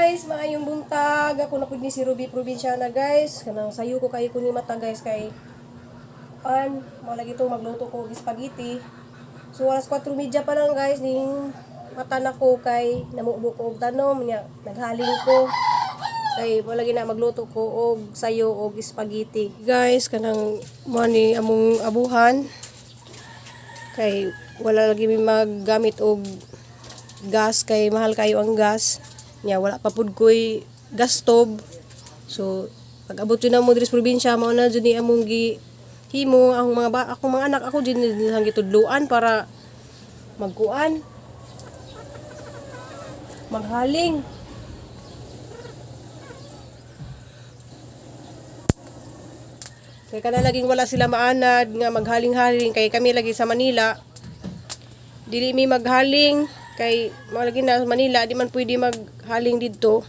Guys, maayong buntag. Ako na pud ni si Ruby Probinsyana, guys. Kanang sayo ko kayo kuni mata, guys, kay an mo lagi to magluto ko og spaghetti. So alas 4:30 pa lang, guys, ning mata na ko kay namubo ko og tanom nya naghaling ko. Kay mo lagi na magluto ko og sayo og spaghetti. Guys, kanang mo ni among abuhan kay wala lagi mi maggamit og gas kay mahal kayo ang gas. Nya wala pa pud koy gas stove. So pag abot jud namo diri sa probinsya, mao na jud ni among gi himo ang mga ba akong mga anak, ako jud nilang gitudloan para magkuan, maghaling. Kay kana laging wala sila maanad nga maghaling-haling kay kami lagi sa Manila. Dili mi maghaling kay mga lagi na sa Manila, di man pwede maghaling didto.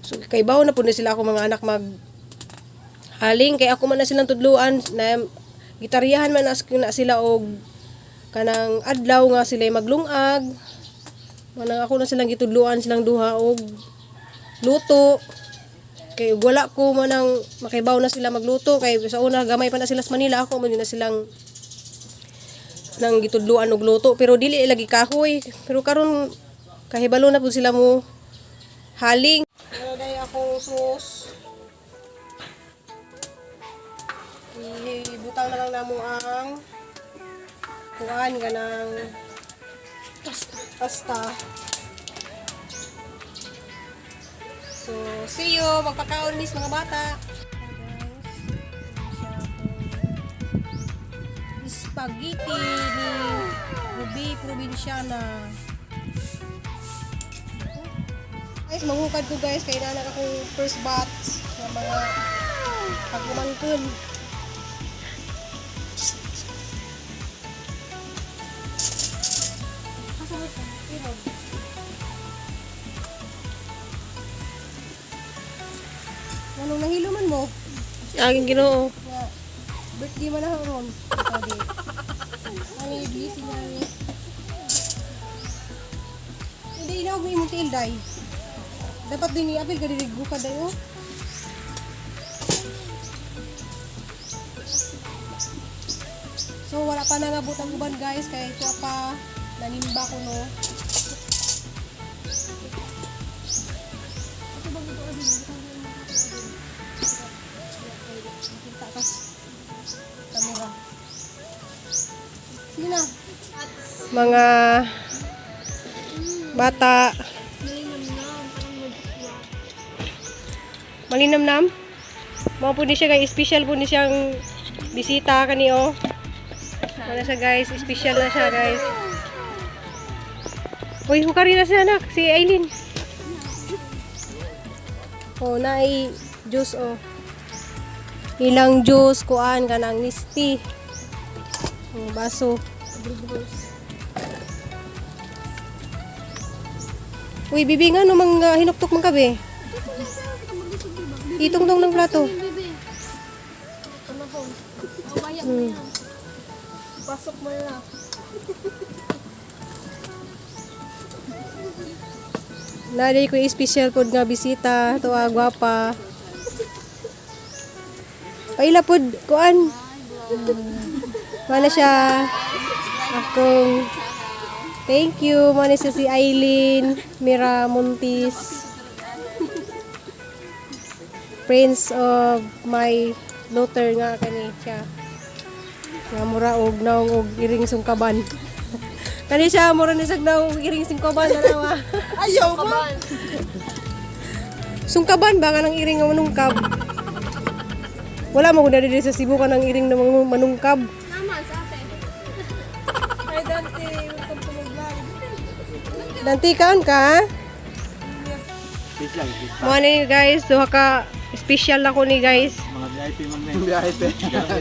So kay bawo na pud na sila ako mga anak mag haling kay ako man na silang tudluan na gitaryahan man na sila og kanang adlaw nga sila maglungag. Manang ako na silang gitudluan silang duha og luto. Kay ug wala ko manang makibaw na sila magluto kay sa una gamay pa na sila sa Manila, ako man din na silang nang gitudluan og luto pero dili lagi kahoy, pero karon kahibalo na pud sila mo haling. Pero day akong sauce. Ibutang na lang namo ang kuan, kanang pasta. So, see you. Magpakaon mis mga bata. Spaghetti ni Ruby Provinciana. Guys, manghukad ko, guys, kay nanak akong first batch ng mga pagumangkon. Asa mo siya? Ilog. Anong nahilo man mo? Aking Ginoo. Nga, birthday man na ron. Sabi. Ano yung busy na ni? Hindi, inaog mo imong tiil, day. Dapat din i-apil ka diri ka day, oh. So wala pa nangabot ang uban, guys, kay ito pa nanimba ko, no. Kita kas kamera. Sige na. Mga bata. Malinamnam. Mga po ni siya, guys, special po ni siyang bisita kani oh. Wala siya, guys, special na siya, guys. Uy, hukari na siya, anak, si Aileen. Oh, naay juice oh. Ilang juice kuan kanang nisti. Oh, baso. Uy, bibi nga no mang hinuktok man kabe. Itong tong ng plato. Pasok mo na. Nari ko special pod nga bisita to ah, gwapa. Paila pod kuan. Wala siya. Akong thank you. Mo ni siya si Eileen Miramontes. Prince of my daughter nga kani siya. Nga mura og naong og iring sungkaban. Kani siya mura ni siya naong og iring sungkaban dalawa. Ayaw mo! Sungkaban ba nga ng iring nga manungkab? Wala mo kung diri sa Cebu ka ng iring na manungkab. Naman sa ate. Hi Dante, welcome to my vlog. Dante, kaon ka? Ha? Fish lang, fish. Mo ni guys, duha ka special ako ni guys. Mga VIP man may. VIP.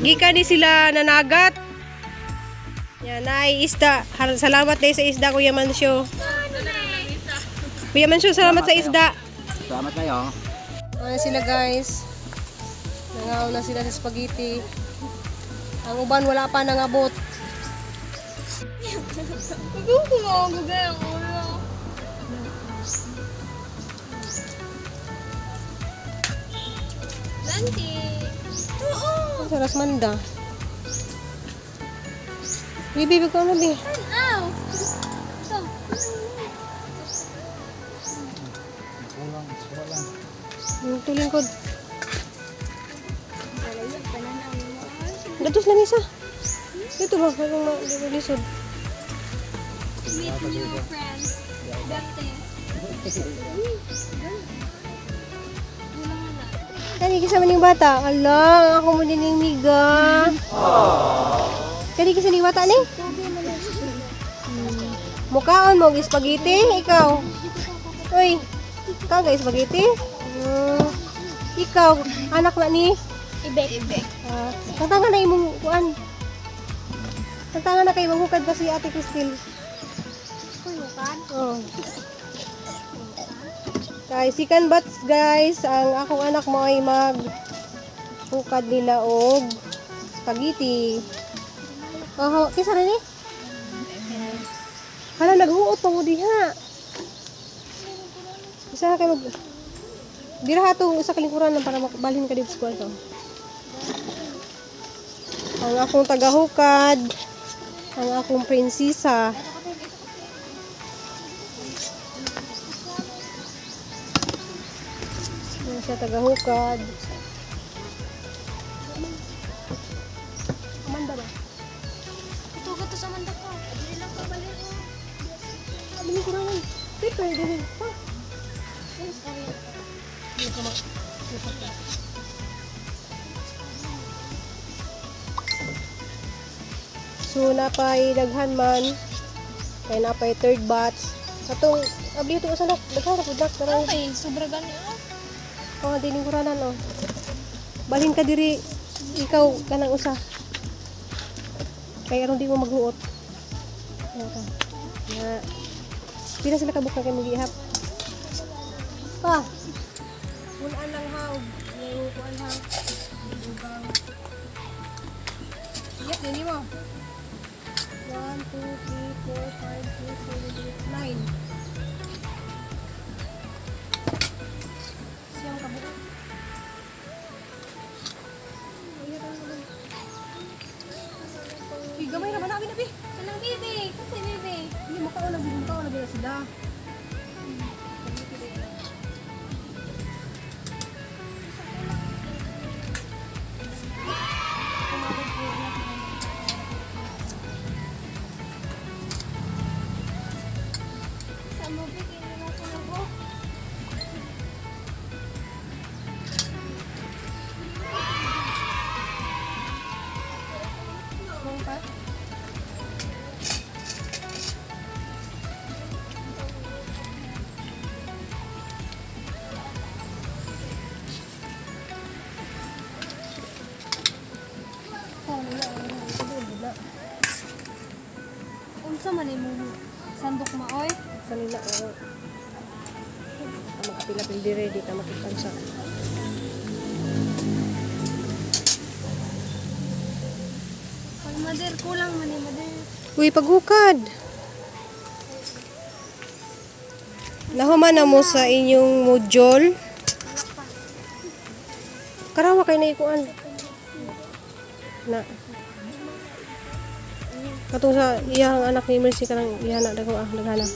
Gikan ni sila nanagat. Yan ay isda. Salamat dahil sa isda, Kuya Mansyo. Kuya Mansyo, salamat sa isda. Salamat kayo. Ano sila, guys? Nangaw na sila sa spaghetti. Ang uban wala pa nangabot. Ikaw ko nga ang ulo. Dante. Oo. Sa Rasmanda. Bibi, ko na bi. Tanaw. Ito. Kulang, wala lang. Yung tulingkod. Datos lang isa. Dito ba? Kung malisod. Meet new friends. Dante. Kulang na. Kani kisa man ning bata. Ala, ako mo din ning miga. Kani kisa ning bata ni? Mukaon mo og spaghetti ikaw. Uy, ikaw ga spaghetti? Ikaw, anak na ni. Ibek. Ibek. Ah, tangtangan na imong kuan. Tangtangan na kay manghukad pa si Ate Cristel. Kulukan. Oh. Kay second batch guys, ang akong anak mo ay mag hukad nila og spaghetti. Oh, kisa rin eh. Hala, naghuot pa mo diha. Isa kay mag Dira hatong sa kalingkuran lang para makabalhin ka dito sa kwarto. Ang akong tagahukad, ang akong prinsesa. Ano siya tagahukad. Amanda ba? Ito ka to sa manda ko. Dili lang ka balik. Sabi ni Kurawan. Wait, pwede din. Pa. Hindi ka So, napay daghan man. Kay napay third batch. Atong, abli ito sa nak. Daghan na po, dak. Karang, Okay, sobra gani ah. oh, dining kuranan, oh. Balhin ka diri. Ikaw, kanang usa. Kay aron di mo maghuot. Ayan ka. Na. Pila sila kabuk na kay magihap. Pa. Punan lang ha og kuan ha. Dugang. Iyap din mo. 1 2 3 4 5 6 7 8 9. Siyam kabuk. Uy, gamay naman na, abi na, bi. Kanang bibi, kasi bibi. Hindi, mukha na, mukha na ba sila? Sa mo bi kini mo ko na ko. Mga pa? Unsa man imong sandok maoy? Sa nila, oo. Ang makapilapil dire, di ka makitan sa. Pag mother kulang man ni mother. Uy, paghukad. Nahuman na mo sa inyong module. Karawa kay na ikuan. Na. Katong sa iyang anak ni Mercy kanang iya na dako ah naghana.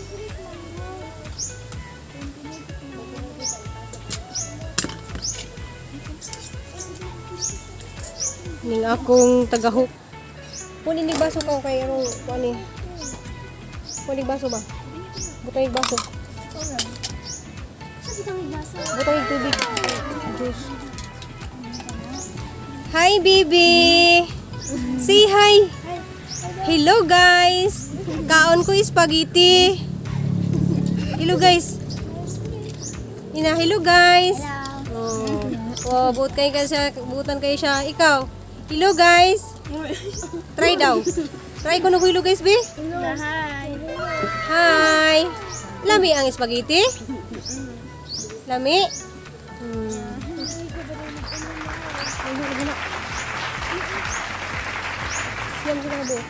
Ning akong tagahuk. Punin ni baso ka kay anong kuan ni. Punin ni baso ba? Butang ni baso. Sa bitang basa. Butang ni tubig. Juice. Hi baby. Say hi. Hello guys. Kaon ko spaghetti. Hello guys. Ina, hello guys. Oh, oh buot kayo ka siya, buutan kayo siya. Ikaw. Hello guys. Try daw. Try ko na hello guys, be. Hi. Hi. Lami ang spaghetti? Lami? Siyam sila ka buo.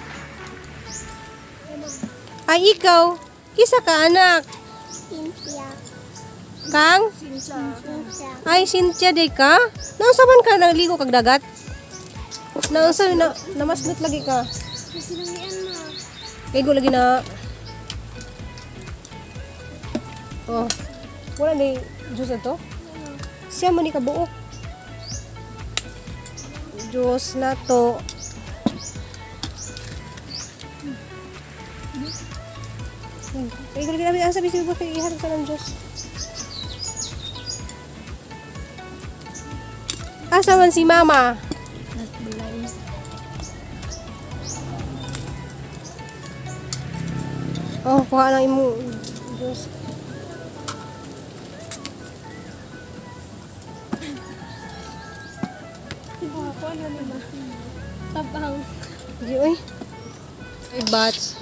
Ay, ikaw. Kisa ka, anak. Cynthia. Kang? Ay, Cynthia day ka? Naunsa man ka nagligo kag dagat? Naunsa na namasnot lagi ka? Kay lagi na. Oh. Wala ni juice ato? Siya man ni kabuok. Juice na to. Kay lagi na asa bisig ko kay ihatag sa ng juice. Asa man si mama? Oh, kuha lang imo juice. Tabang. Di oy. Ay, bats.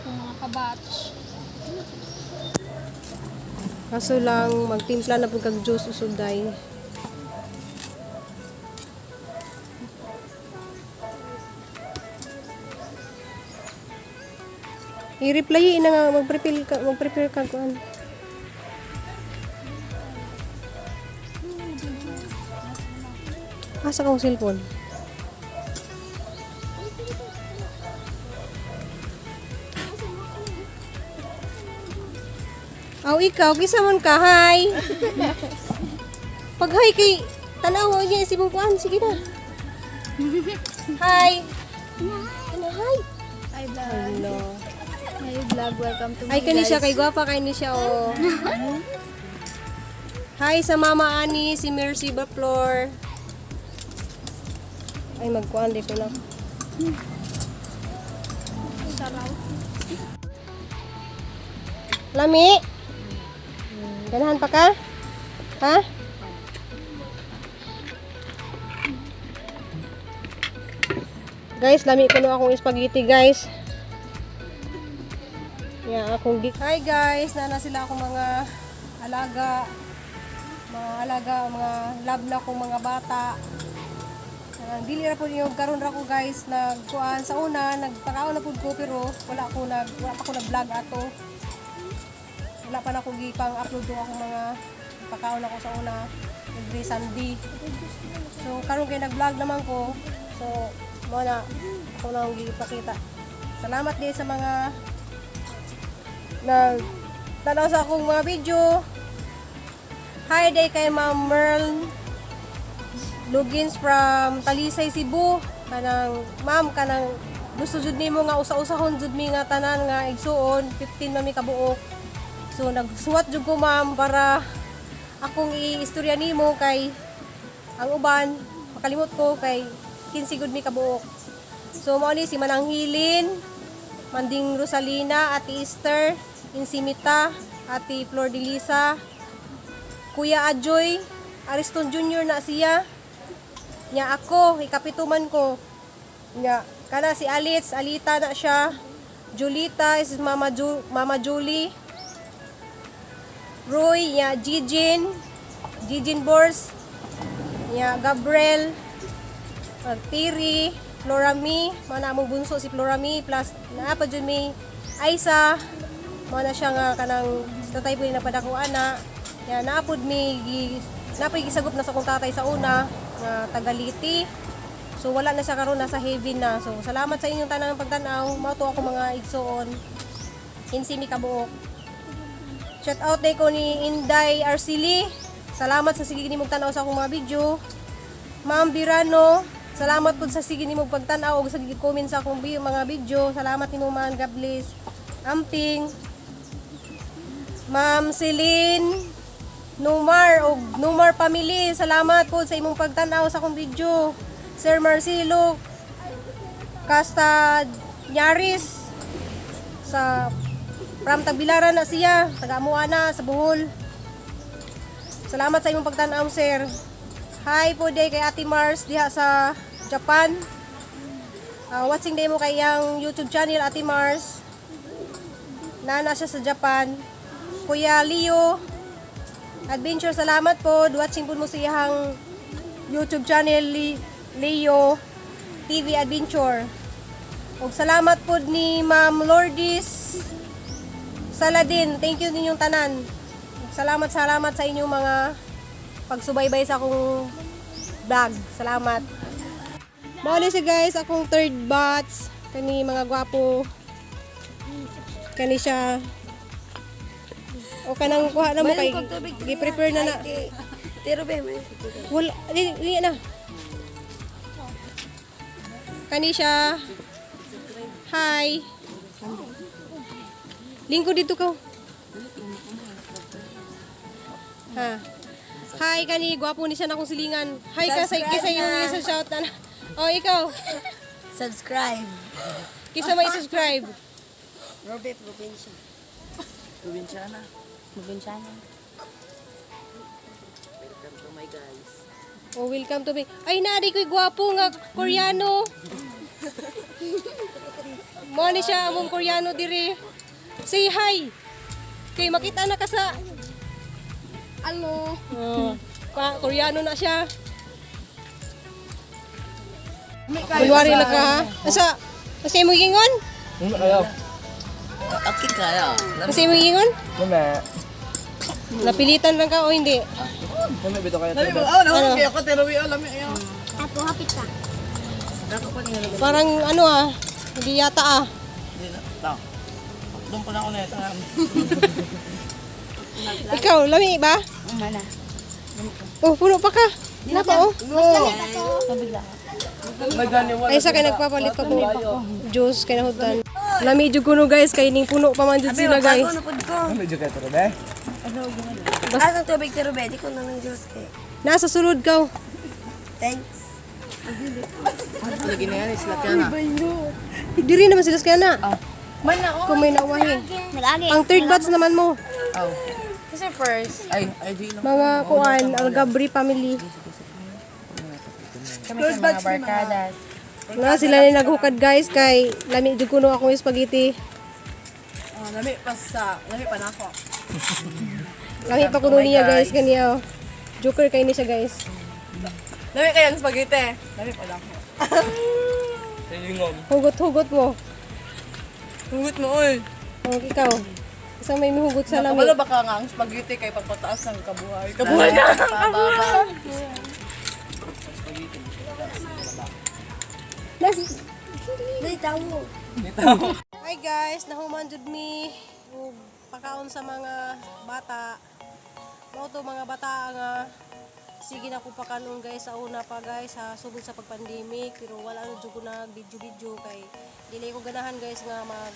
Mga kabatch. Kaso lang magtimpla na pud kag juice usod day. I-reply ina nga mag-prepare ka kuan. Asa kang cellphone? Aw, ikaw, kisa man ka, hi. Pag hi kay, tanaw niya isip mong kuan, sige na. Hi. Ano, hi. Hi vlog. Hello. Hi vlog. Welcome to my Ay, kani siya, kay gwapa kay ni siya, oh. Hi sa Mama Ani, si Mercy Baflor. Ay, magkuan, di ko na. Saraw. Lami? Ganahan pa ka? Ha? Guys, lami ko no akong spaghetti, guys. Yeah, akong Hi guys, nana sila akong mga alaga. Mga alaga, mga love na akong mga bata. Dili ra po yung karon ra ko guys nagkuan sa una nagpakaon na pud ko pero wala pa ko nag-vlog ato, wala pa na ako gipang upload do akong mga pakaon ako sa una every Sunday. So karon kay nag-vlog naman ko. So mo na ako na ang gipakita. Salamat din sa mga nag tanaw sa akong mga video. Hi day kay Ma'am Merl Lugins from Talisay, Cebu. Kanang ma'am, kanang gusto jud nimo nga usa-usahon jud mi nga tanan nga igsuon, 15 man mi kabuok. So nagsuwat jud ko ma'am para akong iistorya nimo kay ang uban makalimot ko kay 15 gud mi kabuok. So mao ni si Manang Hilin, Manding Rosalina, Ate Esther, Insimita, Ate Flor de Lisa, Kuya Adjoy, Ariston Jr. na siya. Nya ako, ikapituman ko. Nya, kana si Alitz, Alita na siya. Julita is Mama Julie. Roy, nya Jijin, Jijin Bors, nya Gabriel, Tiri, Florami, mao na among bunso si Florami plus naa pa jud mi Aisa, mao na siya nga kanang si tatay po yung napadako ana. Nya naa pud mi naa pud gisagop na sa akong tatay sa una nga tagaliti. So wala na siya karon, nasa heaven na. So salamat sa inyong tanang pagtan-aw. Mao to ako mga igsuon. 15 mi kabuok. Shout out day ko ni Inday Arcili. Salamat sa sige nimong tan-aw sa akong mga video. Ma'am Birano, salamat pud sa sige nimong pagtan-aw ug sa sige comment sa akong mga video. Salamat nimo ma'am, God bless. Amping. Ma'am Celine Numar og Numar family, salamat po sa imong pagtan-aw sa akong video. Sir Marcelo Casta Nyaris sa from Tagbilaran na siya, taga Amuana sa Bohol. Salamat sa imong pagtan-aw, sir. Hi po day kay Ate Mars diha sa Japan. Watching day mo kay iyang YouTube channel Ate Mars. Nana siya sa Japan. Kuya Leo Adventure, salamat po. Watching po mo sa iyang YouTube channel Leo TV Adventure. Ug salamat po ni Ma'am Lourdes Saladin, thank you ninyong tanan. Salamat, salamat sa inyong mga pagsubaybay sa akong vlog. Salamat. Mao ni siya, guys, akong third batch. Kani mga gwapo. Kani siya. O kanang kuha na mo kay gi-prepare na na. Tiro ba may? Wala, di na. Kani siya. Hi. Lingko dito ka. Ha. Hi kani, gwapo ni siya na akong silingan. Hi ka sa kisa yung isa shout na. Oh, ikaw. Subscribe. Kisa may subscribe. Robert Provincia. Probinsyana. Provinciana. Welcome to my guys. Oh, welcome to me. Ay, naari ko'y gwapo nga Koreano. Mo ni siya among Koreano diri. Say hi. Kay makita na ka sa Alo. Oh, Koreano na siya. Kunwari lang ka ha. Asa, asa imong gingon? Ano kayo? Aki kaya. Asa imong gingon? Lami. Napilitan lang ka o hindi? Lami bito kayo. Ano? Apo, hapit ka. Parang ano ah, hindi yata ah. Hindi na. Tao. Doon pa na ako na ito. Ikaw, lami ba? Mana. Oh, puno pa ka. Napa oh. Ay sa kay nagpapalit pa ko. Juice kay nahutan. Lami jud kuno, guys, kay ning puno pa man jud sila, guys. Ano pod ko? Lami jud kayo taro be. Asang tubig tiro be? Di ko na ng juice kay. Nasa sulod ka. Oh. Thanks. Lagi na yan, sila kaya na. Diri naman sila sa kana. Kung may nawahi. Nag-agi. Ang third batch naman mo. Oh. Kasi first. Ay, ay di lang. Mga kuan, Algabri family. Kami sa mga barkadas. Na sila ni naghukad, guys, kay lami jud kuno akong spaghetti. Oh, lami pa sa, lami pa na ako. Lami pa kuno niya, guys, kaniya. Oh. Joker kay ni siya, guys. Lami kaya ang spaghetti. Lami pa na ako. Hugot-hugot mo. Hugot mo, oy. Oh, ikaw. Isa may mihugot sa lami. Wala baka nga ang spaghetti kay pagpataas ng kabuhay. Kabuhay na! Pababa. Nas Di tawo. Hi guys, nahuman jud mi og pakaon sa mga bata. Mao to mga bata nga sige na ko pakanon, guys, sa una pa, guys, sa sugod sa pagpandemic, pero wala na jud ko nag video-video kay dili ko ganahan, guys, nga mag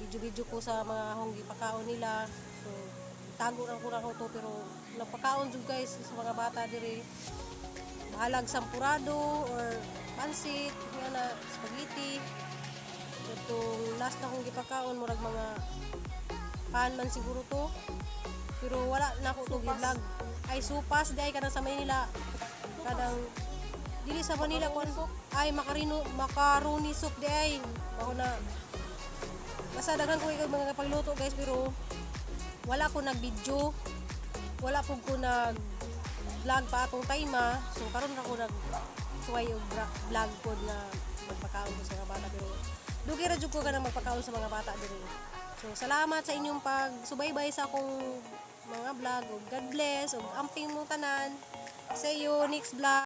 video-video ko sa mga akong gipakaon nila. So tago lang ko na ko to, pero nagpakaon jud, guys, sa mga bata diri. Bahalag sampurado or pansit, yan na spaghetti. Itong last na kong gipakaon, murag mga pan man siguro to. Pero wala na ako to gi-vlog. Ay supas di ay kanang sa Manila. Kanang dili sa Manila kon ay makarino macaroni soup di ay. Mao na. Basta daghan ko ikaw mga pagluto, guys, pero wala ko nag-video. Wala pud ko nag vlog pa atong time ah. So karon ra ko nag suway og vlog pod nga magpakaon ko sa mga bata, pero dugay ra jud ko kanang magpakaon sa mga bata diri. So salamat sa inyong pagsubaybay sa akong mga vlog ug God bless ug amping mo tanan. See you next vlog.